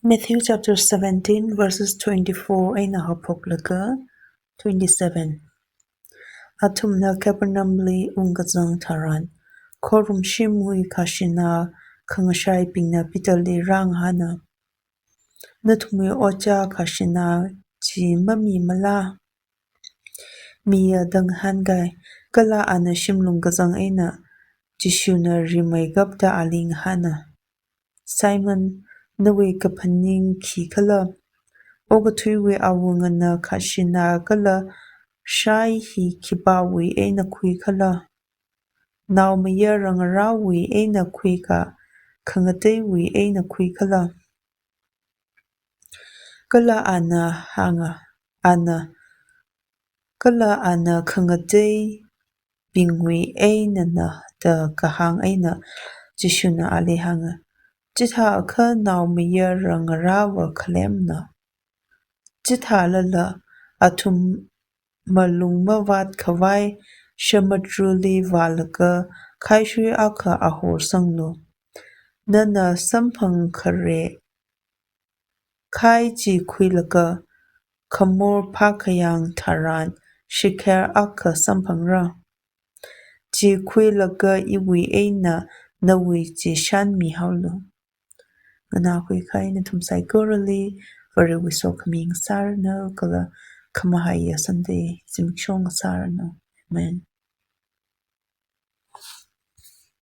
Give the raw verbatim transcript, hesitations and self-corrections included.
Matthew chapter seventeen, verses twenty-four eina haophoklaga twenty-seven. Athumna Capernaumli ungkazang tharan, khorumshimwui khajana khangashaibingna Peterli rāngahāna, "Nathumwui ojā khajana chi mamimala?" Miya da ngahānkai, kala ana shimlung kazang eina Jishuna rimeikapta ali ngahāna, "Simon, nawui kaphaning khikhala? Okathuiwui awungana khajana kala shai hi khipāwui eina khuikhala? Naomayara ngarāwui eina khuika, khangateiwui eina khuikhala?" Kala ana hānga, ana, kala ana khangateibingwui einana da kahāng eina Jishuna ali hānga, "Chithākha naomayara ngarāva khalemna." Chithālala athum malung mavātkhavai samudrali vālaga khaishui akha ahor sanglu. Nana samphang khare khai chi khuilaga khamor phākhayang tharan shikher akha samphangra. Chi khuilaga iwui eina nawui chi shanmihaolu. Nganākhui kahai nathum saikorali Varewui sokhami ngasāranu kala khamahaiya Sunday zimiksho ngasāranu. Amen.